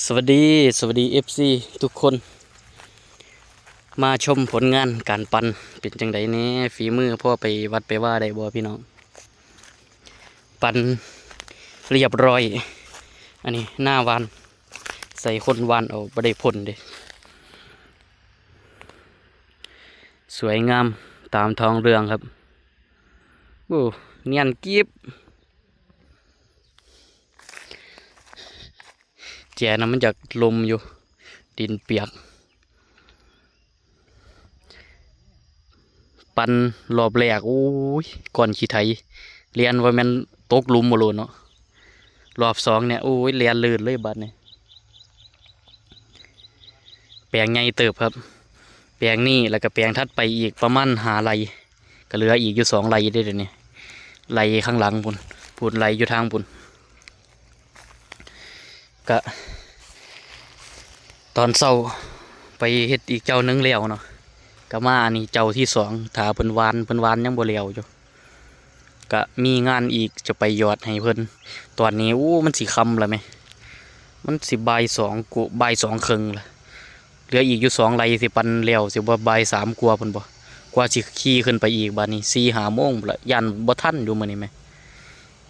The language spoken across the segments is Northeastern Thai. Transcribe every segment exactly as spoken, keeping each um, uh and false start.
สวัสดี สวัสดี เอฟซี ทุกคน มาชมผลงานการปั่น เป็นจั่งใดแหน่ ฝีมือพอไปวัดไปว่าได้บ่พี่น้อง ปั่นเรียบร้อย อันนี้หน้าหว่าน ใส่คนหว่านเอา บ่ได้พ่นเด้ สวยงามตามท้องเรื่องครับ โอ้ เนียนกริบ แจนะมันอยากลมอยู่ ดินเปียก ปั่นรอบแรก โอ้ย ก่อนขี้ไถ เลียนว่าแม่นตกหลุมบ่โลดเนาะ รอบสองเนี่ย โอ้ย เลียนลื่นเลยบัดนี้ แปลงใหญ่เติบครับ แปลงนี้แล้วก็แปลงถัดไปอีกประมาณห้าไร่ ก็เหลืออีกอยู่สองไร่เด้อเดี๋ยวนี้ ไร่ข้างหลังพุ้น พุ้นไร่อยู่ทางพุ้น ก็ ตอนเช้าไปเฮ็ดอีกเจ้าหนึ่งแล้วเนาะ ก็มาอันนี้เจ้าที่สอง ถ้าเพิ่นหว่าน เพิ่นหว่านยังบ่แล้วอยู่ ก็มีงานอีกจะไปหยอดให้เพิ่น ตอนนี้ โอ้ มันสิค่ำแล้วแหม มันสิบ่ายสองกุ บ่ายสองครึ่งละ เหลืออีกอยู่สองไร่สิปั่นแล้ว สิบ่บ่ายสามกว่าพุ้นบ่ กว่าสิขี่ขึ้นไปอีกบัดนี้ สี่ห้าโมงพู้นละ ย่านบ่ทันอยู่มื้อนี้แหม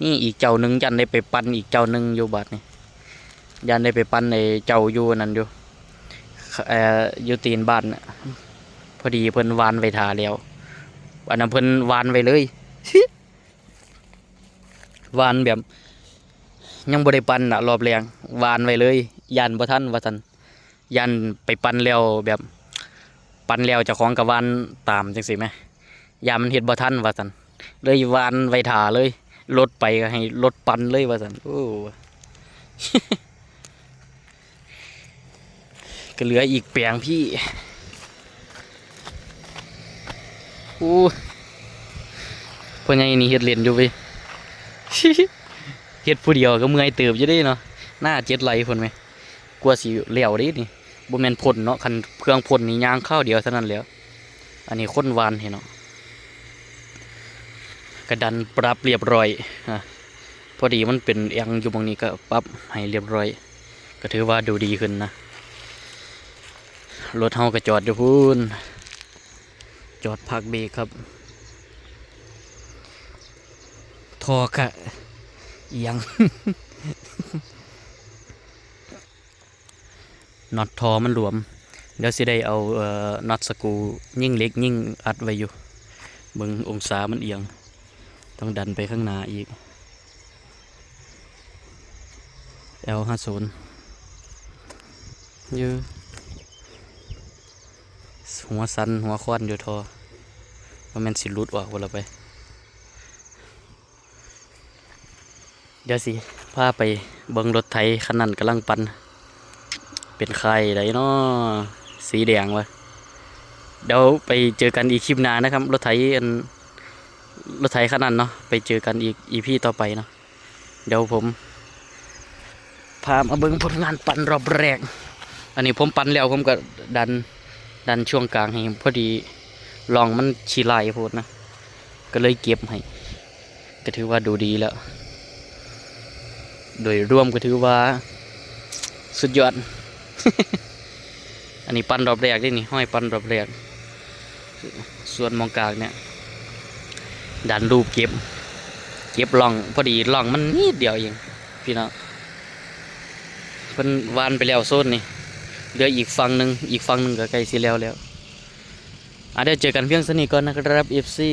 นี่อีกเจ้าหนึ่ง ย่านได้ไปปั่นอีกเจ้าหนึ่งอยู่บัดนี้ ย่านได้ไปปั่นไอ้เจ้าอยู่นั่นอยู่ เอ่อ อยู่ตีนบ้านน่ะ พอดีเพิ่นหว่านไว้ท่าแล้ว อันนั้นเพิ่นหว่านไว้เลย หว่านแบบ ยังบ่ได้ปั่นน่ะ รอบแรก หว่านไว้เลย ย่านบ่ทันว่าซั่น ย่านไปปั่นแล้วแบบ ปั่นแล้วเจ้าของก็หว่านตามจั่งซี้แหม ย่านมันเฮ็ดบ่ทันว่าซั่น เลยหว่านไว้ท่าเลย รถไปก็ให้รถปั่นเลยว่าซั่น โอ้ ก็เหลืออีกแปลงพี่ โอ้ พ่อใหญ่นี่เฮ็ดเล่นอยู่เว้ย เฮ็ดผู้เดียวก็เมื่อยเติบอยู่เด้เนาะ หน้าเจ็ดไร่พุ้นแหม กว่าสิแล้วเด้นี่ บ่แม่นพ่นเนาะ คันเครื่องพ่นนี่ย่างคราวเดียวเท่านั้นแหล้ว อันนี้คนหว่านให้เนาะ ก็ดันปรับเรียบร้อย อ่ะ พอดีมันเป็นแอ่งอยู่หม่องนี้ก็ปรับให้เรียบร้อย ก็ถือว่าดูดีขึ้นนะ รถเฮาก็จอดอยู่พุ้น จอดพักเบรกครับ ท่อก็เอียง น็อตท่อมันหลวม เดี๋ยวสิได้เอา เอ่อ น็อตสกรูยิงเหล็กยิงอัดไว้อยู่ เบิ่งองศามันเอียง ต้องดันไปข้างหน้าอีก แอลห้าศูนย์ อยู่ หัวสั่นหัวควันอยู่ท่อ ว่าแม่นสิหลุดออกบ่ล่ะไป เดี๋ยวสิพาไปเบิ่งรถไถคันนั้นกำลังปั่น เป็นค่ายใดน้อ สีแดงวะ เดี๋ยวไปเจอกันอีกคลิปหน้านะครับ รถไถอัน รถไถคันนั้นเนาะ ไปเจอกันอีก อีพี ต่อไปเนาะ เดี๋ยวผม พามาเบิ่งผลงานปั่นรอบแรก อันนี้ผมปั่นแล้วผมก็ดัน ดันช่วงกลางให้พอดี ร่องมันขี้ลายโพดนะ ก็เลยเก็บให้ ก็ถือว่าดูดีแล้ว โดยรวมก็ถือว่า สุดยอด อันนี้ปั่นรอบแรกเด้นี่ ห้อยปั่นรอบแรก ส่วนหม่องกลางเนี่ย ดันลูปเก็บ เก็บร่อง พอดีร่องมันนิดเดียวเอง พี่น้อง เพิ่นหว่านไปแล้วโซนนี่ เหลืออีกฝั่งหนึ่ง อีกฝั่งหนึ่งก็ใกล้สิแล้วแล้ว อ่ะ เดี๋ยวเจอกันเพียงเท่านี้ก่อนนะครับ เอฟซี